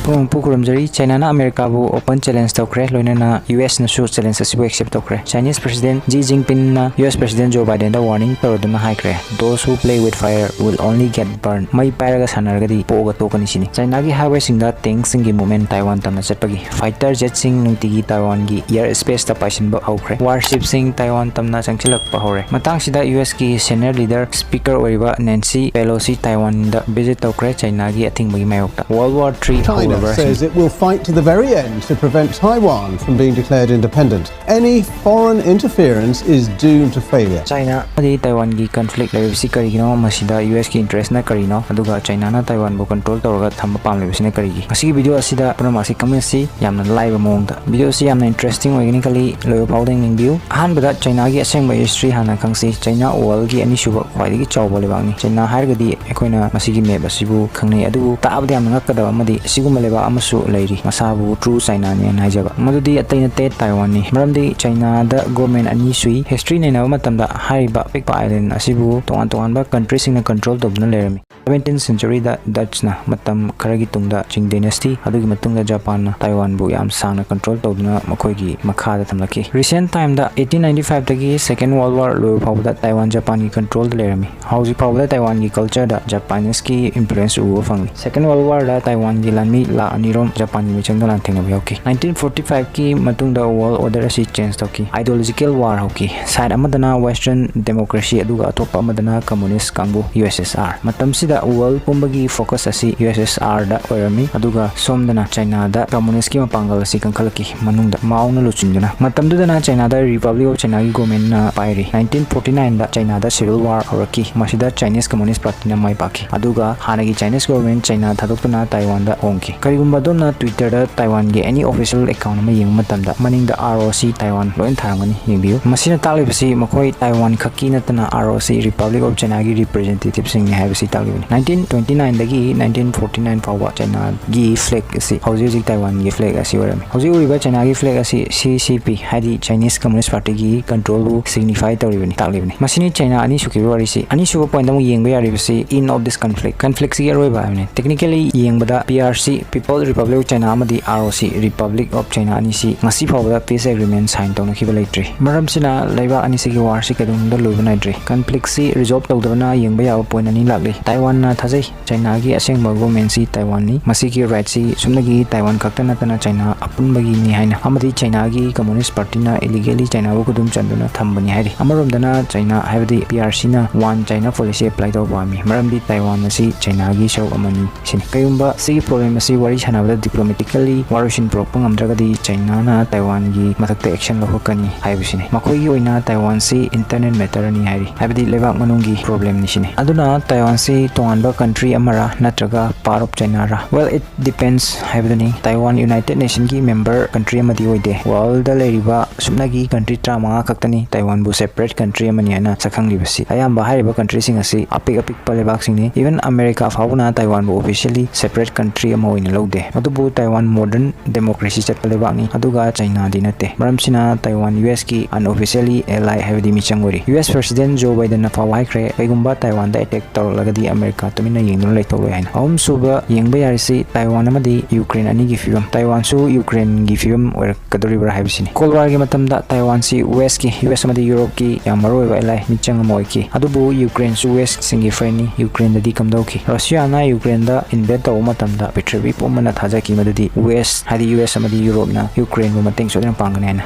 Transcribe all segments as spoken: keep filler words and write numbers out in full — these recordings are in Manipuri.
ꯄꯨꯝꯅꯃꯛꯄꯨ ꯈꯨꯔꯨꯝꯖꯔꯤ꯫ ꯆꯥꯏꯅꯥꯅ ꯑꯃꯦꯔꯤꯀꯥꯕꯨ open challenge ꯇꯧꯈ꯭ꯔꯦ, ꯂꯣꯏꯅꯅ ꯌꯨ ꯑꯦꯁꯅꯁꯨ challenge ꯑꯁꯤꯕꯨ accept ꯇꯧꯈ꯭ꯔꯦ꯫ Chinese President Xi Jinpingꯅ ꯌꯨ ꯑꯦꯁ President Joe Bidenꯗ warning ꯇꯧꯔꯗꯨꯅ ꯍꯥꯏꯈ꯭ꯔꯦ, "Those who play with fire will only get burned." ꯃꯩ ꯄꯥꯏꯔꯒ ꯁꯥꯟꯅꯔꯒꯗꯤ ꯄꯣꯛꯑꯒ ꯇꯣꯛꯀꯅꯤ ꯁꯤꯅꯤ꯫ ꯆꯥꯏꯅꯥꯒꯤ highwayꯁꯤꯡꯗ tankꯁꯤꯡꯒꯤ movement ꯇꯥꯏꯋꯥꯟ ꯇꯝꯅ ꯆꯠꯄꯒꯤ, fighter jetꯁꯤꯡ ꯅꯨꯡꯇꯤꯒꯤ ꯇꯥꯏꯋꯥꯟꯒꯤ air spaceꯇ ꯄꯥꯏꯁꯤꯟꯕ ꯍꯧꯈ꯭ꯔꯦ꯫ Warshipꯁꯤꯡ ꯇꯥꯏꯋꯥꯟ ꯇꯝꯅ ꯆꯪꯁꯤꯜꯂꯛꯄ ꯍꯧꯔꯦ꯫ ꯃꯇꯥꯡꯁꯤꯗ ꯌꯨ ꯑꯦꯁꯀꯤ senior leader speaker ꯑꯣꯏꯔꯤꯕ Nancy Pelosi ꯇꯥꯏꯋꯥꯟꯗ visit ꯇꯧꯈ꯭ꯔꯦ꯫ ꯆꯥꯏꯅꯥꯒꯤ ꯑꯊꯤꯡꯕꯒꯤ ꯃꯥꯌꯣꯛꯇ World War Three China ꯍꯧꯔꯕ꯭ꯔꯥ? Says it will fight to the very end to prevent Taiwan from being declared independent. Any foreign interference is doomed to failure. China ꯑꯃꯗꯤ ꯇꯥꯏꯋꯥꯟꯒꯤ conflict ꯂꯩꯔꯤꯕꯁꯤ ꯀꯔꯤꯒꯤꯅꯣ? ꯃꯁꯤꯗ ꯌꯨ ꯑꯦꯁꯀꯤ interestꯅ ꯀꯔꯤꯅꯣ? ꯑꯗꯨꯒ ꯆꯥꯏꯅꯥꯅ ꯇꯥꯏꯋꯥꯟꯕꯨ control ꯇꯧꯔꯒ ꯊꯝꯕ ꯄꯥꯝꯂꯤꯕꯁꯤꯅ ꯀꯔꯤꯒꯤ? ꯃꯁꯤꯒꯤ video ꯑꯁꯤꯗ ꯄꯨꯝꯅꯃꯛ ꯑꯁꯤ ꯈꯪꯃꯤꯟꯅꯁꯤ ꯌꯥꯝꯅ ꯂꯥꯏꯕ ꯃꯑꯣꯡꯗ꯫ Video ꯑꯁꯤ ꯌꯥꯝꯅ interesting ꯑꯣꯏꯒꯅꯤ ꯈꯜꯂꯤ, ꯂꯣꯏꯕ ꯐꯥꯎꯕꯗ ꯌꯦꯡꯕꯤꯌꯨ꯫ ꯑꯍꯥꯟꯕꯗ ꯆꯥꯏꯅꯥꯒꯤ ꯑꯁꯦꯡꯕ history ꯍꯥꯟꯅ ꯈꯪꯁꯤ꯫ ꯆꯥꯏꯅꯥ worldꯒꯤ ꯑꯅꯤꯁꯨꯕ ꯈ꯭ꯋꯥꯏꯗꯒꯤ ꯆꯥꯎꯕ ꯂꯩꯕꯥꯛꯅꯤ꯫ ꯆꯥꯏꯅꯥ ꯍꯥꯏꯔꯒꯗꯤ ꯑꯩꯈꯣꯏꯅ ꯃꯁꯤꯒꯤ map ꯑꯁꯤꯕꯨ ꯈꯪꯅꯩ, ꯑꯗꯨꯕꯨ ꯇꯥꯕꯗ ꯌꯥꯝꯅ ꯉꯛꯀꯗꯕ ꯑꯃꯗꯤ ꯑꯁꯤꯒꯨꯝꯕ ꯂꯩꯕꯥꯛ ꯑꯃꯁꯨ ꯂꯩꯔꯤ, ꯃꯁꯥꯕꯨ true Chinaꯅꯦꯅ ꯍꯥꯏꯖꯕ꯫ ꯃꯗꯨꯗꯤ ꯑꯇꯩ ꯅꯠꯇꯦ, ꯇꯥꯏꯋꯥꯟꯅꯤ꯫ ꯃꯔꯝꯗꯤ ꯆꯥꯏꯅꯥꯗ government ꯑꯅꯤ ꯁꯨꯏ꯫ History ꯅꯩꯅꯕ ꯃꯇꯝꯗ ꯍꯥꯏꯔꯤꯕ ꯑꯄꯤꯛꯄ island ꯑꯁꯤꯕꯨ ꯇꯣꯉꯥꯟ ꯇꯣꯉꯥꯟꯕ countryꯁꯤꯡꯅ control ꯇꯧꯗꯨꯅ ꯂꯩꯔꯝꯃꯤ꯫ Seventeenth centuryꯗ Dutchꯅ ꯃꯇꯝ ꯈꯔꯒꯤ ꯇꯨꯡꯗ Qing dynasty, ꯑꯗꯨꯒꯤ ꯃꯇꯨꯡꯗ ꯖꯄꯥꯟꯅ ꯇꯥꯏꯋꯥꯟꯕꯨ ꯌꯥꯝ ꯁꯥꯡꯅ control ꯇꯧꯗꯨꯅ ꯃꯈꯣꯏꯒꯤ ꯃꯈꯥꯗ ꯊꯝꯂꯛꯈꯤ꯫ Recent timeꯗ eighteen ninety fiveꯗꯒꯤ Second World War ꯂꯣꯏꯕ ꯐꯥꯎꯕꯗ ꯇꯥꯏꯋꯥꯟ ꯖꯄꯥꯟꯒꯤ controlꯗ ꯂꯩꯔꯝꯃꯤ꯫ ꯍꯧꯖꯤꯛ ꯐꯥꯎꯕꯗ ꯇꯥꯏꯋꯥꯟꯒꯤ cultureꯗ Japaneseꯀꯤ influence ꯎꯕ ꯐꯪꯂꯤ꯫ Second World Warꯗ ꯇꯥꯏꯋꯥꯟꯒꯤ ꯂꯥꯟꯃꯤ ꯂꯥꯈ ꯑꯅꯤꯔꯣꯝ ꯖꯄꯥꯟꯒꯤ ꯃꯤꯆꯪꯗ ꯂꯥꯟꯊꯦꯡꯅꯕ ꯌꯥꯎꯈꯤ꯫ Nineteen forty fiveꯀꯤ ꯃꯇꯨꯡꯗ world order ꯑꯁꯤ change ꯇꯧꯈꯤ꯫ Ideological war ꯍꯧꯈꯤ꯫ Side ꯑꯃꯗꯅ Western democracy, ꯑꯗꯨꯒ ꯑꯇꯣꯞꯄ ꯑꯃꯗꯅ communist ꯀꯥꯡꯕꯨ, U S S R꯫ ꯃꯇꯝꯁꯤꯗ world ꯄꯨꯝꯕꯒꯤ focus ꯑꯁꯤ U S S Rꯗ ꯑꯣꯏꯔꯝꯃꯤ, ꯑꯗꯨꯒ ꯁꯣꯝꯗꯅ ꯆꯥꯏꯅꯥꯗ communistꯀꯤ ꯃꯄꯥꯡꯒꯜ ꯑꯁꯤ ꯀꯟꯈꯠꯂꯛꯈꯤ, ꯃꯅꯨꯡꯗ ꯃꯥꯎꯅ ꯂꯨꯆꯤꯡꯗꯨꯅ꯫ ꯃꯇꯝꯗꯨꯗꯅ ꯆꯥꯏꯅꯥꯗ Republic of Chinaꯒꯤ governmentꯅ ꯄꯥꯏꯔꯤ꯫ Nineteen forty nineꯗ ꯆꯥꯏꯅꯥꯗ civil war ꯍꯧꯔꯛꯈꯤ, ꯃꯁꯤꯗ Chinese Communist Partyꯅ ꯃꯥꯏ ꯄꯥꯛꯈꯤ, ꯑꯗꯨꯒ ꯍꯥꯟꯅꯒꯤ Chinese government ꯆꯥꯏꯅꯥ ꯊꯥꯗꯣꯛꯇꯨꯅ ꯇꯥꯏꯋꯥꯟꯗ ꯍꯣꯡꯈꯤ꯫ ꯀꯔꯤꯒꯨꯝꯕ ꯑꯗꯣꯝꯅ Twitterꯗ ꯇꯥꯏꯋꯥꯟꯒꯤ any official account ꯑꯃ ꯌꯦꯡꯕ ꯃꯇꯝꯗ, ꯃꯅꯤꯡꯗ R O C ꯇꯥꯏꯋꯥꯟ ꯂꯣꯏꯅ ꯊꯥꯔꯝꯒꯅꯤ, ꯌꯦꯡꯕꯤꯌꯨ꯫ ꯃꯁꯤꯅ ꯇꯥꯛꯂꯤꯕꯁꯤ ꯃꯈꯣꯏ ꯇꯥꯏꯋꯥꯟ ꯈꯛꯀꯤ ꯅꯠꯇꯅ R O C, Republic of Chinaꯒꯤ representativeꯁꯤꯡꯅꯤ ꯍꯥꯏꯕꯁꯤ ꯇꯥꯛꯂꯤꯕꯅꯤ꯫ Nineteen twenty nineꯗꯒꯤ nineteen forty nine ꯐꯥꯎꯕ ꯆꯥꯏꯅꯥꯒꯤ flag ꯑꯁꯤ ꯍꯧꯖꯤꯛ ꯍꯧꯖꯤꯛ ꯇꯥꯏꯋꯥꯟꯒꯤ flag ꯑꯁꯤ ꯑꯣꯏꯔꯝꯃꯤ꯫ ꯍꯧꯖꯤꯛ ꯎꯔꯤꯕ ꯆꯥꯏꯅꯥꯒꯤ flag ꯑꯁꯤ C C P, ꯍꯥꯏꯗꯤ Chinese Communist Partyꯒꯤ controlꯕꯨ signify ꯇꯧꯔꯤꯕꯅꯤ, ꯇꯥꯛꯂꯤꯕꯅꯤ꯫ ꯃꯁꯤꯅꯤ ꯆꯥꯏꯅꯥ ꯑꯅꯤꯁꯨꯕꯒꯤ ꯋꯥꯔꯤꯁꯤ꯫ ꯑꯅꯤꯁꯨꯕ point ꯑꯃꯨꯛ ꯌꯦꯡꯕ ꯌꯥꯔꯤꯕꯁꯤ end of this conflict, conflictꯁꯤꯒꯤ ꯑꯔꯣꯏꯕ ꯍꯥꯏꯕꯅꯤ꯫ Technically ꯌꯦꯡꯕꯗ P R C People Republic of China ꯑꯃꯗꯤ R O C, Republic of China ꯑꯅꯤꯁꯤ ꯉꯁꯤ ꯐꯥꯎꯕꯗ peace agreement sign ꯇꯧꯅꯈꯤꯕ ꯂꯩꯇ꯭ꯔꯤ꯫ ꯃꯔꯝꯁꯤꯅ ꯂꯩꯕꯥꯛ ꯑꯅꯤꯁꯤꯒꯤ warꯁꯤ ꯀꯩꯗꯧꯅꯨꯡꯗ ꯂꯣꯏꯕ ꯅꯥꯏꯗ꯭ꯔꯤ꯫ Conflictꯁꯤ resolve ꯇꯧꯗꯕꯅ ꯌꯦꯡꯕ ꯌꯥꯕ point ꯑꯅꯤ ꯂꯥꯛꯂꯤ꯫ ꯇꯥꯏꯋꯥꯟꯅ ꯊꯥꯖꯩ ꯆꯥꯏꯅꯥꯒꯤ ꯑꯁꯦꯡꯕ governmentꯁꯤ ꯇꯥꯏꯋꯥꯟꯅꯤ꯫ ꯃꯁꯤꯒꯤ rightꯁꯤ ꯁꯨꯞꯅꯒꯤ ꯇꯥꯏꯋꯥꯟ ꯈꯛꯇ ꯅꯠꯇꯅ ꯆꯥꯏꯅꯥ ꯑꯄꯨꯟꯕꯒꯤꯅꯤ ꯍꯥꯏꯅ, ꯑꯃꯗꯤ ꯆꯥꯏꯅꯥꯒꯤ Communist Partyꯅ illegally ꯆꯥꯏꯅꯥꯕꯨ ꯈꯨꯗꯨꯝ ꯆꯟꯗꯨꯅ ꯊꯝꯕꯅꯤ ꯍꯥꯏꯔꯤ꯫ ꯑꯃꯔꯣꯝꯗꯅ ꯆꯥꯏꯅꯥ, ꯍꯥꯏꯕꯗꯤ P R Cꯅ One China policy apply ꯇꯧꯕ ꯄꯥꯝꯃꯤ, ꯃꯔꯝꯗꯤ ꯇꯥꯏꯋꯥꯟ ꯑꯁꯤ ꯆꯥꯏꯅꯥꯒꯤ ꯁꯔꯨꯛ ꯑꯃꯅꯤ ꯁꯤꯅꯤ꯫ ꯀꯩꯒꯨꯝꯕ ꯁꯤꯒꯤ problemꯁꯤ ꯋꯥꯔꯤ ꯁꯥꯟꯅꯕꯗ diplomatically ꯋꯥꯔꯣꯏꯁꯤꯟ ꯄꯨꯔꯛꯄ ꯉꯝꯗ꯭ꯔꯒꯗꯤ ꯆꯥꯏꯅꯥꯅ ꯇꯥꯏꯋꯥꯟꯒꯤ ꯃꯊꯛꯇ action ꯂꯧꯈꯠꯀꯅꯤ ꯍꯥꯏꯕꯁꯤꯅꯤ꯫ ꯃꯈꯣꯏꯒꯤ ꯑꯣꯏꯅ ꯇꯥꯏꯋꯥꯟꯁꯤ internal matterꯅꯤ ꯍꯥꯏꯔꯤ, ꯍꯥꯏꯕꯗꯤ ꯂꯩꯕꯥꯛ ꯃꯅꯨꯡꯒꯤ problemꯅꯤ ꯁꯤꯅꯤ꯫ ꯑꯗꯨꯅ ꯇꯥꯏꯋꯥꯟꯁꯤ ꯇꯣꯉꯥꯟꯕ country ꯑꯃꯔ ꯅꯠꯇ꯭ꯔꯒ part of Chinaꯔ? Well, it depends ꯍꯥꯏꯕꯗꯨꯅꯤ꯫ ꯇꯥꯏꯋꯥꯟ United Nationꯒꯤ member country ꯑꯃꯗꯤ ꯑꯣꯏꯗꯦ꯫ Worldꯗ ꯂꯩꯔꯤꯕ ꯁꯨꯞꯅꯒꯤ country ꯇꯔꯥꯃꯉꯥ ꯈꯛꯇꯅꯤ ꯇꯥꯏꯋꯥꯟꯕꯨ separate country ꯑꯃꯅꯤ ꯍꯥꯏꯅ ꯁꯛꯈꯪꯂꯤꯕꯁꯤ꯫ ꯑꯌꯥꯝꯕ ꯍꯥꯏꯔꯤꯕ countryꯁꯤꯡ ꯑꯁꯤ ꯑꯄꯤꯛ ꯑꯄꯤꯛꯄ ꯂꯩꯕꯥꯛꯁꯤꯡꯅꯤ꯫ Even America ꯐꯥꯎꯕꯅ ꯇꯥꯏꯋꯥꯟꯕꯨ officially separate country ꯑꯃ ꯑꯣꯏꯅ ꯂꯧꯗꯦ꯫ ꯑꯗꯨꯕꯨ ꯇꯥꯏꯋꯥꯟ modern democracy ꯆꯠꯄ ꯂꯩꯕꯥꯛꯅꯤ, ꯑꯗꯨꯒ ꯆꯥꯏꯅꯥꯗꯤ ꯅꯠꯇꯦ꯫ ꯃꯔꯝꯁꯤꯅ ꯇꯥꯏꯋꯥꯟ US ꯀꯤ unofficially ally ꯍꯥꯏꯕꯗꯤ ꯃꯤꯆꯪ ꯑꯣꯏꯔꯤ꯫ US President Joe Bidenꯅ ꯐꯥꯎꯕ ꯍꯥꯏꯈ꯭ꯔꯦ, ꯀꯩꯒꯨꯝꯕ ꯇꯥꯏꯋꯥꯟꯗ attack ꯇꯧꯔꯛꯂꯒꯗꯤ America ꯇꯨꯃꯤꯟꯅ ꯌꯦꯡꯗꯨꯅ ꯂꯩꯊꯣꯛꯂꯣꯏ ꯍꯥꯏꯅ꯫ ꯑꯍꯨꯝꯁꯨꯕ ꯌꯦꯡꯕ ꯌꯥꯔꯤꯁꯤ ꯇꯥꯏꯋꯥꯟ ꯑꯃꯗꯤ Ukraine ꯑꯅꯤꯒꯤ ꯐꯤꯕꯝ꯫ ꯇꯥꯏꯋꯥꯟꯁꯨ Ukraineꯒꯤ ꯐꯤꯕꯝ ꯑꯣꯏꯔꯛꯀꯗꯧꯔꯤꯕ꯭ꯔꯥ ꯍꯥꯏꯕꯁꯤꯅꯤ꯫ Cold Warꯒꯤ ꯃꯇꯝꯗ ꯇꯥꯏꯋꯥꯟꯁꯤ Westꯀꯤ, US ꯑꯃꯗꯤ Europeꯀꯤ ꯌꯥꯝ ꯃꯔꯨꯑꯣꯏꯕ ally, ꯃꯤꯆꯪ ꯑꯃ ꯑꯣꯏꯈꯤ꯫ ꯑꯗꯨꯕꯨ Ukraineꯁꯨ Westꯁꯤꯡꯒꯤ friendꯅꯤ꯫ Ukraineꯗꯗꯤ ꯀꯝꯗꯧꯈꯤ? Russiaꯅ Ukraineꯗ invade ꯇꯧꯕ ꯃꯇꯝꯗ ꯄ꯭ꯔꯤꯊꯤꯕꯤ ꯄꯨꯝꯕꯅ ꯊꯥꯖꯈꯤ ꯃꯗꯨꯗꯤ West, ꯍꯥꯏꯗꯤ US ꯑꯃꯗꯤ Europeꯅ Ukraineꯕꯨ ꯃꯇꯦꯡ ꯁꯣꯏꯗꯅ ꯄꯥꯡꯒꯅꯤ ꯍꯥꯏꯅ꯫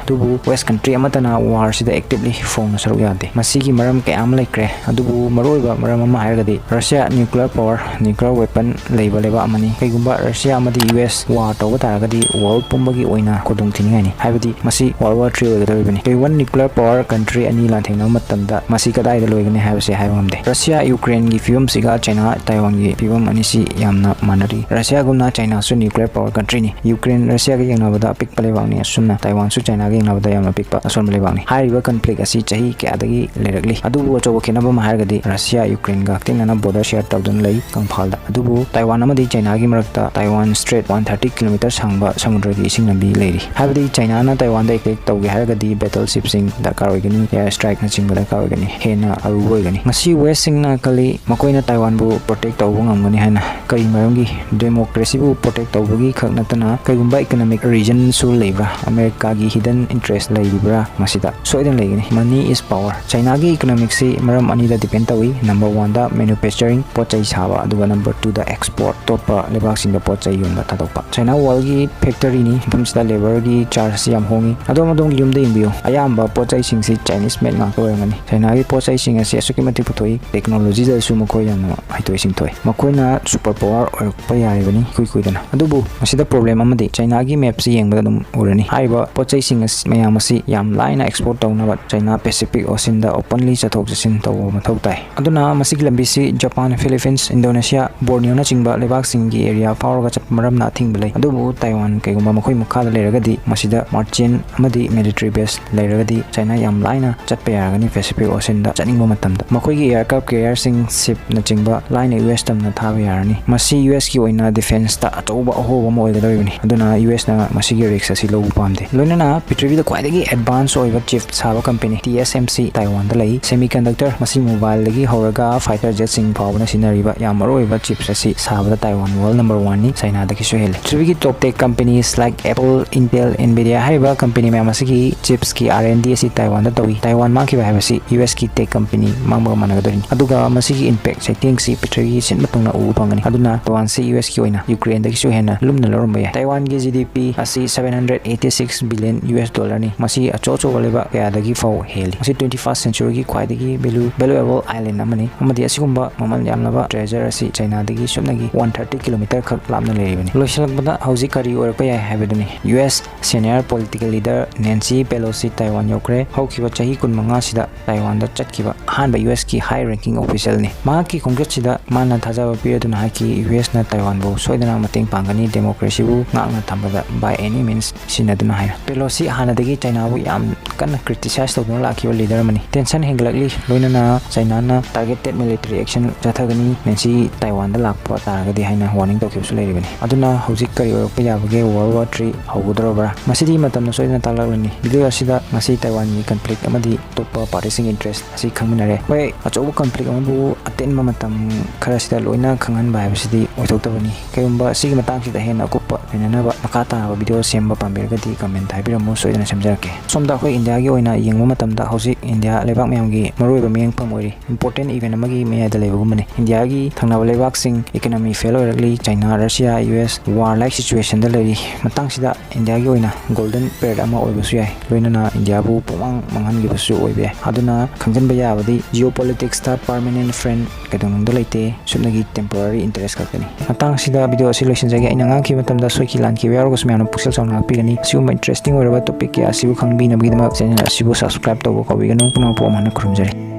ꯑꯗꯨꯕꯨ West country ꯑꯃꯠꯇꯅ warꯁꯤꯗ actively ꯐꯣꯡꯅ ꯁꯔꯨꯛ ꯌꯥꯗꯦ꯫ ꯃꯁꯤꯒꯤ ꯃꯔꯝ ꯀꯌꯥ ꯑꯃ ꯂꯩꯈ꯭ꯔꯦ, ꯑꯗꯨꯕꯨ ꯃꯔꯨꯑꯣꯏꯕ ꯃꯔꯝ ꯑꯃ ꯍꯥꯏꯔꯒꯗꯤ Russia nuclear power, nuclear weapon ꯂꯩꯕ ꯂꯩꯕꯥꯛ ꯑꯃꯅꯤ꯫ ꯀꯩꯒꯨꯝꯕ Russia ꯑꯃꯗꯤ US war ꯇꯧꯕ ꯇꯥꯔꯒꯗꯤ world ꯄꯨꯝꯕꯒꯤ ꯑꯣꯏꯅ ꯈꯨꯗꯣꯡꯊꯤꯅꯤꯡꯉꯥꯏꯅꯤ, ꯍꯥꯏꯕꯗꯤ ꯃꯁꯤ World War Three ꯑꯣꯏꯒꯗꯧꯔꯤꯕꯅꯤ꯫ Taiwan nuclear power country ꯑꯅꯤ ꯂꯥꯟꯊꯦꯡꯅꯕ ꯃꯇꯝꯗ ꯃꯁꯤ ꯀꯗꯥꯏꯗ ꯂꯣꯏꯒꯅꯤ ꯍꯥꯏꯕꯁꯤ ꯍꯥꯏꯕ ꯉꯝꯗꯦ꯫ Russia Ukraineꯒꯤ ꯐꯤꯕꯝꯁꯤꯒ China Taiwanꯒꯤ ꯐꯤꯕꯝ ꯑꯅꯤꯁꯤ ꯌꯥꯝꯅ ꯃꯥꯟꯅꯔꯤ꯫ Russiaꯒꯨꯝꯅ Chinaꯁꯨ nuclear power countryꯅꯤ꯫ Ukraine Russiaꯒ ꯌꯦꯡꯅꯕꯗ ꯑꯄꯤꯛꯄ ꯂꯩꯕꯥꯛꯅꯤ, ꯑꯁꯨꯝꯅ Taiwanꯁꯨ Chinaꯒ ꯌꯦꯡꯅꯕꯗ ꯌꯥꯝꯅ ꯄꯤꯛꯄ ꯑꯁꯣꯟꯕ ꯂꯩꯕꯥꯛꯅꯤ꯫ ꯍꯥꯏꯔꯤꯕ conflict ꯑꯁꯤ ꯆꯍꯤ ꯀꯌꯥꯗꯒꯤ ꯂꯩꯔꯛꯂꯤ꯫ ꯑꯗꯨꯕꯨ ꯑꯆꯧꯕ ꯈꯦꯠꯅꯕ ꯑꯃ ꯍꯥꯏꯔꯒꯗꯤ Russia Ukraineꯒ ꯍꯛꯊꯦꯡꯅꯅ border share ꯇꯧꯗꯨꯅ ꯂꯩ ꯀꯪꯐꯥꯜꯗ꯫ ꯑꯗꯨꯕꯨ Taiwan ꯑꯃꯗꯤ Chinaꯒꯤ ꯃꯔꯛꯇ Taiwan Strait, one thirty kilometer ꯁꯥꯡꯕ ꯁꯃꯨꯗ꯭ꯔꯒꯤ ꯏꯁꯤꯡ ꯂꯝꯕꯤ ꯂꯩꯔꯤ꯫ ꯍꯥꯏꯕꯗꯤ Chinaꯅ Taiwanꯗ attack ꯇꯧꯒꯦ ꯍꯥꯏꯔꯒꯗꯤ battleshipꯁꯤꯡ ꯗꯔꯀꯥꯔ ꯑꯣꯏꯒꯅꯤ, air strikeꯅꯆꯤꯡꯕ ꯗꯔꯀꯥꯔ ꯑꯣꯏꯒꯅꯤ, ꯍꯦꯟꯅ ꯑꯔꯨꯕ ꯑꯣꯏꯒꯅꯤ꯫ ꯉꯁꯤ Westꯁꯤꯡꯅ ꯈꯜꯂꯤ ꯃꯈꯣꯏꯅ Taiwanꯕꯨ protect ꯇꯧꯕ ꯉꯝꯒꯅꯤ ꯍꯥꯏꯅ꯫ ꯀꯔꯤ ꯃꯔꯝꯒꯤ? Democracyꯕꯨ ꯄ꯭ꯔꯣꯇꯦꯛ ꯇꯧꯕꯒꯤ ꯈꯛ ꯅꯠꯇꯅ ꯀꯩꯒꯨꯝꯕ ꯏꯀꯣꯅꯣꯃꯤꯛ ꯔꯤꯖꯟꯁꯨ ꯂꯩꯕ꯭ꯔꯥ, ꯑꯃꯦꯔꯤꯀꯥꯒꯤ ꯍꯤꯗꯟ ꯏꯟꯇꯔꯦꯁ ꯂꯩꯔꯤꯕ꯭ꯔꯥ, ꯃꯁꯤꯗ ꯁꯣꯏꯗꯅ ꯂꯩꯒꯅꯤ꯫ Money is power꯫ ꯆꯥꯏꯅꯥꯒꯤ ꯏꯀꯣꯅꯣꯃꯤꯛꯁꯤ ꯃꯔꯝ ꯑꯅꯤꯗ ꯗꯤꯄꯦꯟ ꯇꯧꯏ꯫ ꯅꯝꯕꯔ ꯋꯥꯟꯗ ꯃꯦꯅꯨꯐꯦꯛꯆꯔꯤꯡ, ꯄꯣꯠ ꯆꯩ ꯁꯥꯕ, ꯑꯗꯨꯒ ꯅꯝꯕꯔ ꯇꯨꯗ ꯑꯦꯛꯁꯄꯣꯔꯠ, ꯑꯇꯣꯞꯄ ꯂꯩꯕꯥꯛꯁꯤꯡꯗ ꯄꯣꯠ ꯆꯩ ꯌꯣꯟꯕ, ꯊꯥꯗꯣꯛꯄ꯫ ꯆꯥꯏꯅꯥ ꯋꯥꯔꯜꯒꯤ ꯐꯦꯛꯇꯔꯤꯅꯤ, ꯃꯐꯝꯁꯤꯗ ꯂꯦꯕꯔꯒꯤ ꯆꯥꯔꯖ ꯌꯥꯝ ꯍꯣꯡꯉꯤ꯫ ꯑꯗꯣꯝ ꯑꯗꯣꯝꯒꯤ ꯌꯨꯝꯗ ꯌꯦꯡꯕꯤꯌꯨ, ꯑꯌꯥꯝꯕ ꯄꯣꯠ ꯆꯩꯁꯤꯡꯁꯤ ꯆꯥꯏꯅꯤꯁ ꯃꯦꯗ ꯉꯥꯛꯇ ꯑꯣꯏꯔꯝꯒꯅꯤ꯫ ꯆꯥꯏꯅꯥꯒꯤ ꯄꯣꯠ ꯆꯩꯁꯤꯡ ꯑꯁꯤ ꯑꯁꯨꯛꯀꯤ ꯃꯇꯤꯛ ꯄꯨꯊꯣꯛꯏ, ꯇꯦꯛꯅꯣꯂꯣꯖꯤꯗꯁꯨ ꯃꯈꯣꯏ ꯌꯥꯝꯅ ꯍꯩꯊꯣꯏ ꯁꯤꯡꯊꯣꯏ꯫ ꯃꯈꯣꯏꯅ ꯁꯨꯄꯔ ꯄꯥꯋꯔ ꯑꯣꯏꯔꯛꯄ ꯌꯥꯔꯤꯕꯅꯤ ꯏꯀꯨꯏ ꯀꯨꯏꯗꯅ꯫ ꯑꯗꯨꯕꯨ ꯃꯁꯤꯗ ꯄ꯭ꯔꯣꯕ꯭ꯂꯦꯝ ꯑꯃꯗꯤ ꯆꯥꯏꯅꯥꯒꯤ ꯃꯦꯞꯁꯤ ꯌꯦꯡꯕꯗ ꯑꯗꯨꯝ ꯎꯔꯅꯤ꯫ ꯍꯥꯏꯔꯤꯕ ꯄꯣꯠ ꯆꯩꯁꯤꯡ ꯑꯁꯤ, ꯃꯌꯥꯝ ꯑꯁꯤ ꯌꯥꯝ ꯂꯥꯏꯅ ꯑꯦꯛꯁꯄꯣꯔꯠ ꯇꯧꯅꯕ ꯆꯥꯏꯅꯥ ꯄꯦꯁꯤꯐꯤꯛ ꯑꯣꯁꯤꯟꯗ ꯑꯣꯄꯟꯂꯤ ꯆꯠꯊꯣꯛ ꯆꯠꯁꯤꯟ ꯇꯧꯕ ꯃꯊꯧ ꯇꯥꯏ꯫ ꯑꯗꯨꯅ ꯃꯁꯤꯒꯤ ꯂꯝꯕꯤꯁꯤ ꯖꯄꯥꯟ, ꯐꯤꯂꯤꯄꯤꯟꯁ, ꯏꯟꯗꯣꯅꯦꯁꯤꯌꯥ, ꯕꯣꯔꯅꯤꯌꯣꯅꯆꯤꯡꯕ ꯂꯩꯕꯥꯛꯁꯤꯡꯒꯤ ꯑꯦꯔꯤꯌꯥ ꯐꯥꯎꯔꯒ ꯆꯠꯄ ꯃꯔꯝꯅ ꯑꯊꯤꯡꯕ ꯂꯩ꯫ ꯑꯗꯨꯕꯨ ꯇꯥꯏꯋꯥꯟ ꯀꯩꯒꯨꯝꯕ ꯃꯈꯣꯏ ꯃꯈꯥꯗ ꯂꯩꯔꯒꯗꯤ ꯃꯁꯤꯗ ꯃꯥꯔꯆꯦꯟ ꯑꯃꯗꯤ ꯃꯤꯂꯤꯇꯔꯤ ꯕꯦꯁ ꯂꯩꯔꯒꯗꯤ ꯆꯥꯏꯅꯥ ꯌꯥꯝ ꯂꯥꯏꯅ ꯆꯠꯄ ꯌꯥꯔꯒꯅꯤ ꯄꯦꯁꯤꯐꯤꯛ ꯑꯣꯁꯤꯟꯗ ꯆꯠꯅꯤꯡꯕ ꯃꯇꯝꯗ꯫ ꯃꯈꯣꯏꯒꯤ ꯑꯦꯌꯔꯀ꯭ꯔꯥꯐ ꯀꯦꯔꯤꯌꯔꯁꯤꯡ, ꯁꯤꯞꯅꯆꯤꯡꯕ ꯂꯥꯏꯅ ꯌꯨ ꯑꯦꯁ ꯇꯝꯅ ꯊꯥꯕ ꯌꯥꯔꯅꯤ꯫ ꯃꯁꯤ ꯌꯨ ꯑꯦꯁꯀꯤ ꯑꯣꯏꯅ ꯗꯤꯐꯦꯟꯁꯇ ꯑꯆꯧꯕ ꯑꯍꯣꯕ ꯑꯃ ꯑꯣꯏꯒꯗꯧꯔꯤꯕꯅꯤ꯫ ꯑꯗꯨꯅ ꯌꯨ ꯑꯦꯁꯅ ꯃꯁꯤꯒꯤ ꯔꯤꯛꯁ ꯑꯁꯤ ꯂꯧꯕ ꯄꯥꯝꯗꯦ꯫ ꯂꯣꯏꯅꯅ ꯄ꯭ꯔꯤꯊꯤꯕꯤꯗ ꯈ꯭ꯋꯥꯏꯗꯒꯤ ꯑꯦꯗꯚꯥꯟꯁ ꯑꯣꯏꯕ ꯆꯤꯞ ꯁꯥꯕ ꯀꯝꯄꯦꯅꯤ ꯇꯤ ꯑꯦꯁ ꯑꯦꯝ ꯁꯤ ꯇꯥꯏꯋꯥꯟꯗ ꯂꯩ꯫ ꯁꯦꯃꯤꯀꯟꯗꯛꯇꯔ, ꯃꯁꯤ ꯃꯣꯕꯥꯏꯜꯗꯒꯤ ꯍꯧꯔꯒ ꯐꯥꯏꯇꯔ ꯖꯦꯠꯁꯤꯡ ꯐꯥꯎꯕꯅ ꯁꯤꯖꯤꯟꯅꯔꯤꯕ ꯌꯥꯝ ꯃꯔꯨꯑꯣꯏꯕ ꯆꯤꯞꯁ ꯑꯁꯤ ꯁꯥꯕꯗ ꯇꯥꯏꯋꯥꯟ ꯋꯥꯔꯜ ꯅꯝꯕꯔ ꯋꯥꯟꯅꯤ, ꯆꯥꯏꯅꯥꯗꯒꯤꯁꯨ ꯍꯦꯜꯂꯤ꯫ ꯄ꯭ꯔꯤꯊꯤꯕꯤꯒꯤ ꯇꯣꯞ ꯇꯦꯛ ꯀꯝꯄꯦꯅꯤꯁ ꯂꯥꯏꯛ ꯑꯦꯄꯜ, ꯏꯟꯇꯦꯜ, ꯏꯟꯚꯤꯗꯤꯌꯥ ꯍꯥꯏꯔꯤꯕ ꯀꯝꯄꯦꯅꯤ ꯃꯌꯥꯝ ꯑꯁꯤꯒꯤ ꯆꯤꯞꯁꯀꯤ ꯑꯥꯔ ꯑꯦꯟ ꯗꯤ ꯑꯁꯤ ꯇꯥꯏꯋꯥꯟꯗ ꯇꯧꯏ꯫ ꯇꯥꯏꯋꯥꯟ ꯃꯥꯡꯈꯤꯕ ꯍꯥꯏꯕꯁꯤ ꯌꯨ ꯑꯦꯁꯀꯤ ꯇꯦꯛ ꯀꯝꯄꯦꯅꯤ ꯃꯥꯡꯕꯒ ꯃꯥꯟꯅꯒꯗꯣꯏꯅꯤ꯫ ꯑꯗꯨꯒ ꯃꯁꯤꯒꯤ ꯏꯝꯄꯦꯛ ꯆꯩꯊꯦꯡꯁꯤ ꯄ꯭ꯔꯤꯊꯤꯕꯤꯒꯤ ꯁꯤꯟꯕ ꯊꯨꯡꯅ ꯎꯕ ꯐꯪꯒꯅꯤ꯫ ꯑꯗꯨꯅ ꯇꯥꯏꯋꯥꯟꯁꯤ ꯌꯨ ꯑꯦꯁꯀꯤ ꯑꯣꯏꯅ ꯌꯨꯀ꯭ꯔꯦꯟꯗꯒꯤꯁꯨ ꯍꯦꯟꯅ ꯂꯨꯝꯅ ꯂꯧꯔꯝꯕ ꯌꯥꯏ꯫ ꯇꯥꯏꯋꯥꯟꯒꯤ ꯖꯤ ꯗꯤ ꯄꯤ ꯑꯁꯤ seven hundred eighty six billion U S dollarꯅꯤ꯫ ꯃꯁꯤ ꯑꯆꯧ ꯑꯆꯧꯕ ꯂꯩꯕꯥꯛ ꯀꯌꯥꯗꯒꯤ ꯐꯥꯎ ꯍꯦꯜꯂꯤ꯫ ꯃꯁꯤ twenty first centuryꯒꯤ ꯈ꯭ꯋꯥꯏꯗꯒꯤ value, valuable island ꯑꯃꯅꯤ, ꯑꯃꯗꯤ ꯑꯁꯤꯒꯨꯝꯕ ꯃꯃꯜ ꯌꯥꯝꯂꯕ treasure ꯑꯁꯤ ꯆꯥꯏꯅꯥꯗꯒꯤ ꯁꯨꯞꯅꯒꯤ one thirty kilometer ꯈꯛ ꯂꯥꯞꯅ ꯂꯩꯔꯤꯕꯅꯤ꯫ ꯂꯣꯏꯁꯤꯜꯂꯛꯄꯗ ꯍꯧꯖꯤꯛ ꯀꯔꯤ ꯑꯣꯏꯔꯛꯄ ꯌꯥꯏ ꯍꯥꯏꯕꯗꯨꯅꯤ꯫ U S senior political leader Nancy Pelosi Taiwan ꯌꯧꯈ꯭ꯔꯦ꯫ ꯍꯧꯈꯤꯕ ꯆꯍꯤ ꯀꯨꯟꯃꯉꯥꯁꯤꯗ ꯇꯥꯏꯋꯥꯟꯗ ꯆꯠꯈꯤꯕ ꯑꯍꯥꯟꯕ ꯌꯨ ꯑꯦꯁꯀꯤ high ranking officialꯅꯤ꯫ ꯃꯍꯥꯛꯀꯤ ꯈꯣꯡꯆꯠꯁꯤꯗ ꯃꯥꯅ ꯊꯥꯖꯕ ꯄꯤꯔꯗꯨꯅ ꯍꯥꯏꯈꯤ, ꯌꯨ ꯑꯦꯁꯅ ꯇꯥꯏꯋꯥꯟꯕꯨ ꯁꯣꯏꯗꯅ ꯃꯇꯦꯡ ꯄꯥꯡꯒꯅꯤ, democracyꯕꯨ ꯉꯥꯛꯅ ꯊꯝꯕꯗ by any means ꯁꯤꯖꯤꯟꯅꯗꯨꯅ ꯍꯥꯏꯅ꯫ ꯄꯦꯂꯣꯁꯤ ꯍꯥꯟꯅꯗꯒꯤ ꯆꯥꯏꯅꯥꯕꯨ ꯌꯥꯝ ꯀꯟꯅ criticize ꯇꯧꯗꯨꯅ ꯂꯥꯛꯈꯤꯕ leader ꯑꯃꯅꯤ꯫ Tension ꯍꯦꯟꯒꯠꯂꯛꯂꯤ, ꯂꯣꯏꯅꯅ ꯆꯥꯏꯅꯥꯅ targeted military action ꯆꯠꯊꯒꯅꯤ, ꯅꯦꯟꯁꯤ ꯇꯥꯏꯋꯥꯟꯗ ꯂꯥꯛꯄ ꯇꯥꯔꯒꯗꯤ ꯍꯥꯏꯅ warning ꯇꯧꯈꯤꯕꯁꯨ ꯂꯩꯔꯤꯕꯅꯤ꯫ ꯑꯗꯨꯅ ꯍꯧꯖꯤꯛ ꯀꯔꯤ ꯑꯣꯏꯔꯛꯄ ꯌꯥꯕꯒꯦ? World War three ꯍꯧꯒꯗꯧꯔꯕ꯭ꯔꯥ? ꯃꯁꯤꯗꯤ ꯃꯇꯝꯅ ꯁꯣꯏꯗꯅ ꯇꯥꯛꯂꯛꯂꯅꯤ꯫ Video ꯑꯁꯤꯗ ꯉꯁꯤ ꯇꯥꯏꯋꯥꯟꯒꯤ conflict ꯑꯃꯗꯤ ꯑꯇꯣꯞꯄ partyꯁꯤꯡꯒꯤ interest ꯑꯁꯤ ꯈꯪꯃꯤꯟꯅꯔꯦ꯫ ꯍꯣꯏ, ꯑꯆꯧꯕ conflict ꯑꯃꯕꯨ ꯑꯇꯦꯟꯕ ꯃꯇꯝ ꯈꯔꯁꯤꯗ ꯂꯣꯏꯅ ꯈꯪꯍꯟꯕ ꯍꯥꯏꯕꯁꯤꯗꯤ ꯑꯣꯏꯊꯣꯛꯇꯕꯅꯤ꯫ ꯀꯔꯤꯒꯨꯝꯕ ꯁꯤꯒꯤ ꯃꯇꯥꯡꯁꯤꯗ ꯍꯦꯟꯅ ꯑꯀꯨꯞꯄ ꯅꯩꯅꯅꯕ ꯃꯈꯥ ꯇꯥꯔꯕ ꯚꯤꯗꯤꯑꯣ ꯁꯦꯝꯕ ꯄꯥꯝꯕꯤꯔꯒꯗꯤ ꯀꯃꯦꯟ ꯍꯥꯏꯕꯤꯔꯝꯃꯨ, ꯁꯣꯏꯗꯅ ꯁꯦꯝꯖꯔꯛꯀꯦ꯫ ꯁꯣꯝꯗ ꯑꯩꯈꯣꯏ ꯏꯟꯗꯤꯌꯥꯒꯤ ꯑꯣꯏꯅ ꯌꯦꯡꯕ ꯃꯇꯝꯗ ꯍꯧꯖꯤꯛ ꯏꯟꯗꯤꯌꯥ ꯂꯩꯕꯥꯛ ꯃꯌꯥꯝꯒꯤ ꯃꯔꯨꯑꯣꯏꯕ ꯃꯤꯠꯌꯦꯡꯐꯝ ꯑꯣꯏꯔꯤ꯫ ꯏꯝꯄꯣꯔꯇꯦꯟ ꯏꯚꯦꯟ ꯑꯃꯒꯤ ꯃꯌꯥꯏꯗ ꯂꯩꯕꯒꯨꯝꯕꯅꯤ꯫ ꯏꯟꯗꯤꯌꯥꯒꯤ ꯊꯪꯅꯕ ꯂꯩꯕꯥꯛꯁꯤꯡ ꯏꯀꯣꯅꯣꯃꯤ ꯐꯦꯜ ꯑꯣꯏꯔꯛꯂꯤ, China, Russia, U S war like ꯁꯤꯆꯨꯋꯦꯁꯟꯗ ꯂꯩꯔꯤ꯫ ꯃꯇꯥꯡꯁꯤꯗ ꯏꯟꯗꯤꯌꯥꯒꯤ ꯑꯣꯏꯅ ꯒꯣꯜꯗꯟ ꯄꯤꯔꯤꯌꯗ ꯑꯃ ꯑꯣꯏꯕꯁꯨ ꯌꯥꯏ, ꯂꯣꯏꯅꯅ ꯏꯟꯗꯤꯌꯥꯕꯨ ꯄꯨꯡꯃꯥꯡ ꯃꯥꯡꯍꯟꯈꯤꯕꯁꯨ ꯑꯣꯏꯕ ꯌꯥꯏ꯫ ꯑꯗꯨꯅ ꯈꯪꯖꯤꯟꯕ ꯌꯥꯕꯗꯤ, ꯖꯤꯑꯣ ꯄꯣꯂꯤꯇꯤꯛꯁꯇ ꯄꯔꯃꯅꯦꯟ ꯐ꯭ꯔꯦꯟ ꯀꯩꯗꯧꯅꯨꯡꯗ ꯂꯩꯇꯦ, ꯁꯨꯞꯅꯒꯤ ꯇꯦꯝꯄꯣꯔꯔꯤ ꯏꯟꯇꯔꯦꯁ ꯈꯛꯇꯅꯤ꯫ ꯃꯇꯥꯡꯁꯤꯗ ꯚꯤꯗꯤꯑꯣ ꯑꯁꯤ ꯂꯣꯏꯁꯤꯟꯖꯒꯦ꯫ ꯑꯩꯅ ꯉꯥꯡꯈꯤꯕ ꯃꯇꯝꯗ ꯁꯣꯏꯈꯤ ꯂꯥꯟꯈꯤꯕ ꯌꯥꯎꯔꯒꯁꯨ ꯃꯌꯥꯝꯅ ꯄꯨꯛꯆꯦꯜ ꯆꯥꯎꯅ ꯉꯥꯛꯄꯤꯒꯅꯤ꯫ ꯑꯁꯤꯒꯨꯝꯕ ꯏꯟꯇꯔꯦꯁꯇꯤꯡ ꯑꯣꯏꯔꯕ ꯇꯣꯄꯤꯛ ꯀꯌꯥ ꯑꯁꯤꯕꯨ ꯈꯪꯕꯤꯅꯕꯒꯤꯗꯃꯛ ꯆꯦꯅꯦꯜ ꯑꯁꯤꯕꯨ ꯁꯕꯁꯀ꯭ꯔꯥꯏꯕ ꯇꯧꯕ ꯀꯥꯎꯕꯤꯒꯅꯨ꯫ ꯄꯨꯝꯅꯃꯛꯄꯨ ꯑꯃꯨꯛ ꯍꯟꯅ ꯈꯨꯔꯨꯝꯖꯔꯤ꯫